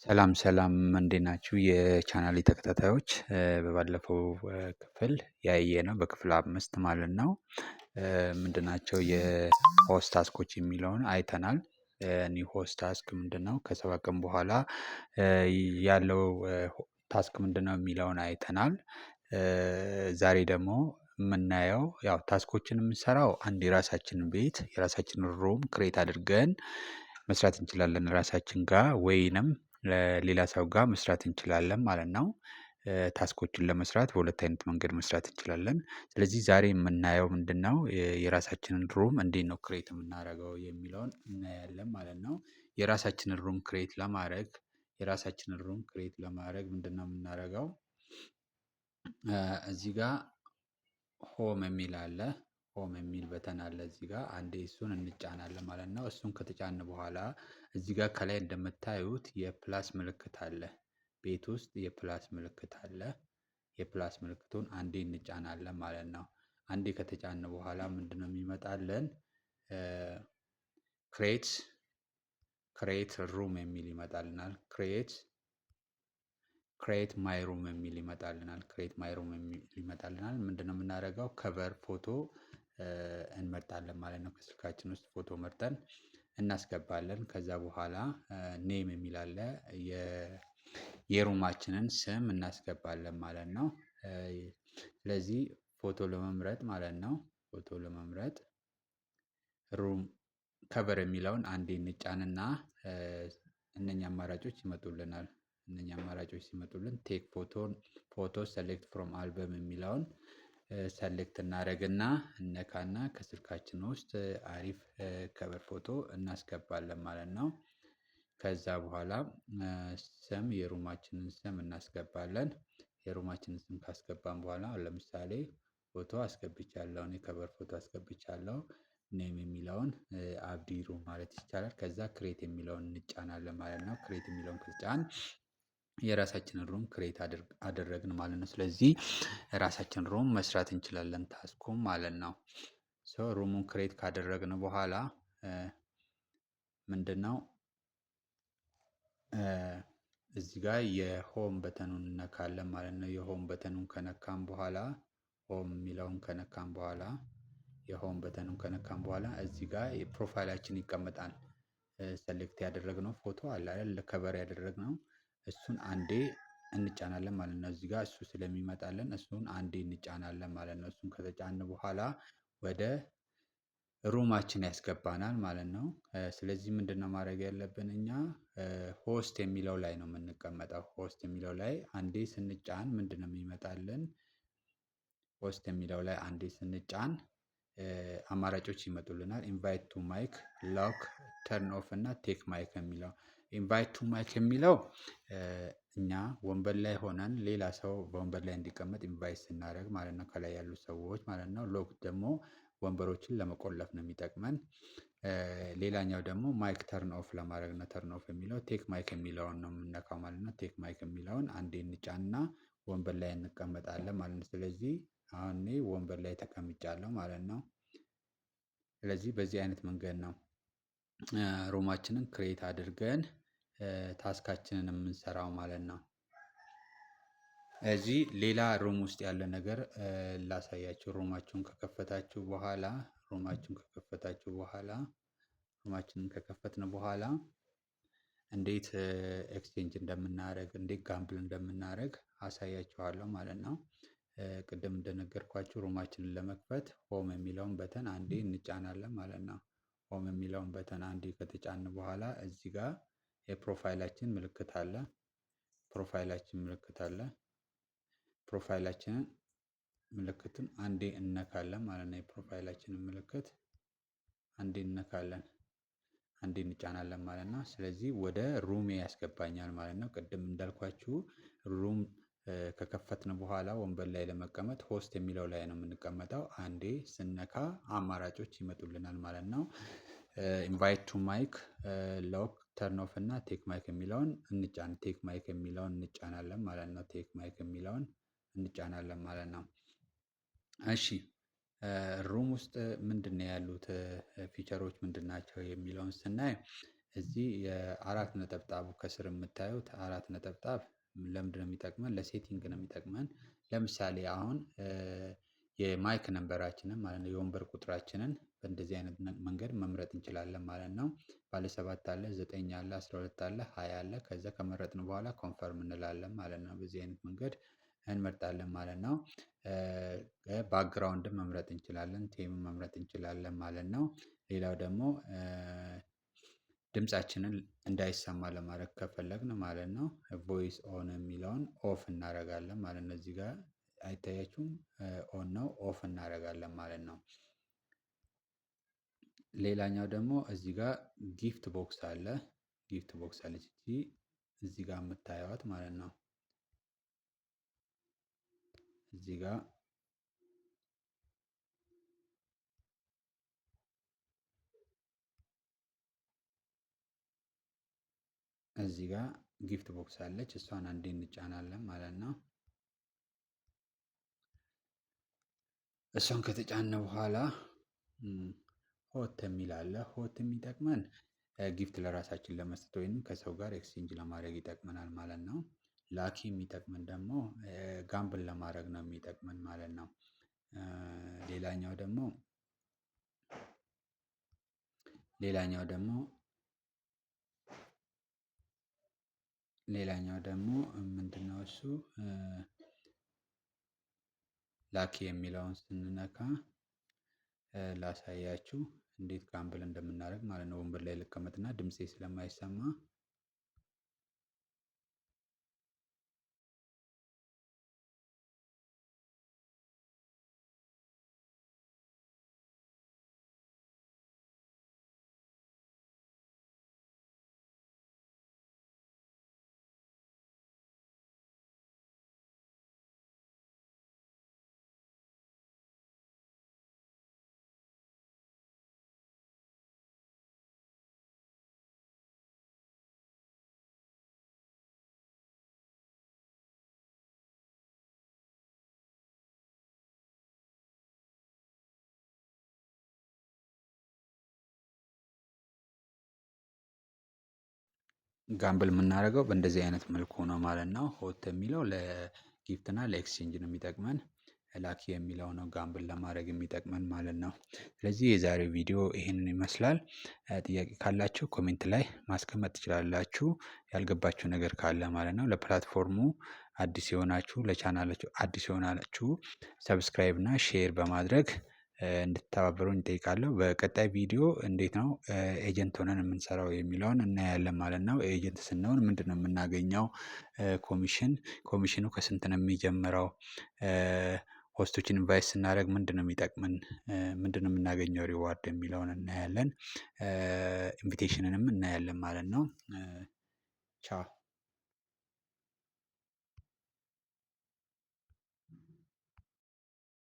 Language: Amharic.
ሰላም ሰላም፣ እንዴት ናችሁ የቻናሌ ተከታታዮች? በባለፈው ክፍል ያየነው በክፍል 5 ማለት ነው፣ ምንድናቸው የ host task ኦች የሚለውን አይተናል። New host task ምንድነው? ከ7 ቀን በኋላ ያለው task ምንድነው የሚለውን አይተናል። ዛሬ ደግሞ የምናየው ያው task ኦችን የምንሰራው አንድ የራሳችንን ቤት፣ የራሳችንን room create አድርገን መስራት እንችላለን፣ ራሳችን ጋር ወይንም ሌላ ሰው ጋር መስራት እንችላለን ማለት ነው። Task ኦችን ለመስራት በሁለት አይነት መንገድ መስራት እንችላለን። ስለዚህ ዛሬ የምናየው ምንድነው? የራሳችንን room እንዴት ነው create የምናደርገው የሚለውን እናያለን ማለት ነው። የራሳችንን room create ለማድረግ የራሳችንን room create ለማድረግ ምንድነው የምናደርገው? እዚህ ጋር home የሚል አለ። Home የሚል button አለ፣ እዚህ ጋር አንዴ እሱን እንጫናለን ማለት ነው። እሱን ከተጫንን በኋላ እዚህ ጋር ከላይ እንደምታዩት የ plus ምልክት አለ። ቤት ውስጥ የ plus ምልክት አለ። የ plus ምልክቱን አንዴ እንጫናለን ማለት ነው። አንዴ ከተጫንን በኋላ ምንድነው የሚመጣልን? Create room የሚል ይመጣልናል። Create my room የሚል ይመጣልናል። Create my room የሚል ይመጣልናል። ምንድነው የምናደርገው? Cover photo እንመርጣለን ማለት ነው። ከስልካችን ውስጥ ፎቶ መርጠን እናስገባለን። ከዛ በኋላ name የሚል አለ፣ የ room ኣችንን ስም እናስገባለን ማለት ነው። ስለዚህ ፎቶ ለመምረጥ ማለት ነው። ፎቶ ለመምረጥ room cover የሚለውን አንዴ እንጫንና እነኛ አማራጮች ይመጡልናል። እነኛ አማራጮች ሲመጡልን take photo, select from album የሚለውን select እናደርግና እነካና ከስልካችን ውስጥ አሪፍ cover ፎቶ እናስገባለን ማለት ነው። ከዛ በኋላ ስም፣ የ room ኣችንን ስም እናስገባለን። የ room ኣችንን ስም ካስገባን በኋላ፣ ለምሳሌ ፎቶ አስገብቻለሁ፣ እኔ cover ፎቶ አስገብቻለሁ። Name የሚለውን አብዲ room ማለት ይቻላል። ከዛ create የሚለውን እንጫናለን ማለት ነው። Create የሚለውን ከተጫን የራሳችንን room create አደረግን ማለት ነው። ስለዚህ ራሳችን room መስራት እንችላለን task ኡም ማለት ነው። So room ኡን create ካደረግን በኋላ ምንድነው? እዚህ ጋር የ home button ኡን እነካለን ማለት ነው። የ home button ኡን ከነካን በኋላ፣ home የሚለውን ከነካን በኋላ፣ የ home button ኡን ከነካን በኋላ እዚህ ጋር የ profile ኣችን ይቀመጣል። Select ያደረግነው ፎቶ አለ አይደል? Cover ያደረግነው፣ እሱን አንዴ እንጫናለን ማለት ነው። እዚህ ጋር እሱ ስለሚመጣልን እሱን አንዴ እንጫናለን ማለት ነው። እሱን ከተጫንን በኋላ ወደ room ኣችን ያስገባናል ማለት ነው። ስለዚህ ምንድነው ማድረግ ያለብን እኛ? Host የሚለው ላይ ነው የምንቀመጠው። Host የሚለው ላይ አንዴ ስንጫን ምንድነው የሚመጣልን? Host የሚለው ላይ አንዴ ስንጫን አማራጮች ይመጡልናል። Invite to mic፣ lock፣ turn off እና take mic የሚለው። Invite to mic የሚለው እኛ ወንበር ላይ ሆነን ሌላ ሰው በወንበር ላይ እንዲቀመጥ invite ስናደርግ ማለት ነው። ከላይ ያሉ ሰዎች ማለት ነው። Lock ደግሞ ወንበሮችን ለመቆለፍ ነው የሚጠቅመን። ሌላኛው ደግሞ mic turn off ለማድረግ ነው። Turn off የሚለው take mic የሚለውን ነው የምንነካው ማለት ነው። Take mic የሚለውን አንዴ እንጫንና ወንበር ላይ እንቀመጣለን ማለት ነው። ስለዚህ አሁን እኔ ወንበር ላይ ተቀምጫለሁ ማለት ነው። ስለዚህ በዚህ አይነት መንገድ ነው room ኣችንን create አድርገን task ኣችንን የምንሰራው ማለት ነው። እዚህ ሌላ room ውስጥ ያለ ነገር ላሳያችሁ። Room ኣችሁን ከከፈታችሁ በኋላ፣ room ኣችሁን ከከፈታችሁ በኋላ፣ room ኣችንን ከከፈትን በኋላ እንዴት exchange እንደምናደርግ፣ እንዴት gamble እንደምናደርግ አሳያችኋለሁ ማለት ነው። ቅድም እንደነገርኳችሁ room ኣችንን ለመክፈት home የሚለውን button አንዴ እንጫናለን ማለት ነው። Home የሚለውን button አንዴ ከተጫንን በኋላ እዚህ ጋር የ profile ኣችን ምልክት አለ። Profile ኣችን ምልክት አለ። Profile ኣችንን ምልክቱን አንዴ እንነካለን ማለት ነው። የ profile ኣችንን ምልክት አንዴ እንነካለን። አንዴ እንጫናለን ማለት ነው። ስለዚህ ወደ room ኤ ያስገባኛል ማለት ነው። ቅድም እንዳልኳችሁ room ከከፈትን በኋላ ወንበር ላይ ለመቀመጥ host የሚለው ላይ ነው የምንቀመጠው። አንዴ ስነካ አማራጮች ይመጡልናል ማለት ነው። Invite to mic፣ lock፣ turn off እና take mic የሚለውን እንጫን፣ take mic የሚለውን እንጫናለን ማለት ነው። Take mic የሚለውን እንጫናለን ማለት ነው። እሺ፣ room ውስጥ ምንድነው ያሉት feature ኦች፣ ምንድን ናቸው የሚለውን ስናይ እዚህ የአራት ነጠብጣቡ ከስር የምታዩት አራት ነጠብጣብ ለምንድነው የሚጠቅመን? ለ setting ነው የሚጠቅመን። ለምሳሌ አሁን የ mic number ኣችንን ማለት ነው የወንበር ቁጥራችንን በእንደዚህ አይነት መንገድ መምረጥ እንችላለን ማለት ነው። ባለ ሰባት አለ፣ 9 አለ፣ 12 አለ፣ 20 አለ። ከዛ ከመረጥን በኋላ confirm እንላለን ማለት ነው። በዚህ አይነት መንገድ እንመርጣለን ማለት ነው። Background ን መምረጥ እንችላለን፣ theme ን መምረጥ እንችላለን ማለት ነው። ሌላው ደግሞ ድምፃችንን እንዳይሰማ ለማድረግ ከፈለግን ማለት ነው voice on የሚለውን off እናደርጋለን ማለት ነው። እዚህ ጋር አይታያችሁም? On ነው፣ off እናደርጋለን ማለት ነው። ሌላኛው ደግሞ እዚህ ጋር gift box አለ። Gift box አለች እቺ እዚህ ጋር የምታዩት ማለት ነው። እዚህ ጋር እዚህ ጋር gift box አለች፣ እሷን አንዴ እንጫናለን ማለት ነው። እሷን ከተጫነ በኋላ hot የሚል አለ። Hot የሚጠቅመን gift ለራሳችን ለመስጠት ወይንም ከሰው ጋር exchange ለማድረግ ይጠቅመናል ማለት ነው። Lucky የሚጠቅመን ደግሞ gamble ለማድረግ ነው የሚጠቅመን ማለት ነው። ሌላኛው ደግሞ ሌላኛው ደግሞ ሌላኛው ደግሞ ምንድነው? እሱ lucky የሚለውን ስንነካ ላሳያችሁ እንዴት gamble እንደምናደርግ ማለት ነው። ወንበር ላይ ልቀመጥና ድምፄ ስለማይሰማ gamble የምናደርገው በእንደዚህ አይነት መልኩ ነው ማለት ነው። Hot የሚለው ለ gift እና ለ exchange ነው የሚጠቅመን። Lucky የሚለው ነው gamble ለማድረግ የሚጠቅመን ማለት ነው። ስለዚህ የዛሬው ቪዲዮ ይሄንን ይመስላል። ጥያቄ ካላችሁ comment ላይ ማስቀመጥ ትችላላችሁ፣ ያልገባችሁ ነገር ካለ ማለት ነው። ለ platform ኡ አዲስ የሆናችሁ፣ ለቻናላችሁ አዲስ የሆናችሁ subscribe እና share በማድረግ እንድትተባበሩኝ እጠይቃለሁ። በቀጣይ ቪዲዮ እንዴት ነው agent ሆነን የምንሰራው የሚለውን እናያለን ማለት ነው። Agent ስንሆን ምንድነው የምናገኘው? ኮሚሽን፣ ኮሚሽኑ ከስንት ነው የሚጀምረው? Host ኦችን invite ስናደርግ ምንድነው የሚጠቅመን? ምንድነው የምናገኘው reward የሚለውን እናያለን። Invitation ንም እናያለን ማለት ነው። ቻው።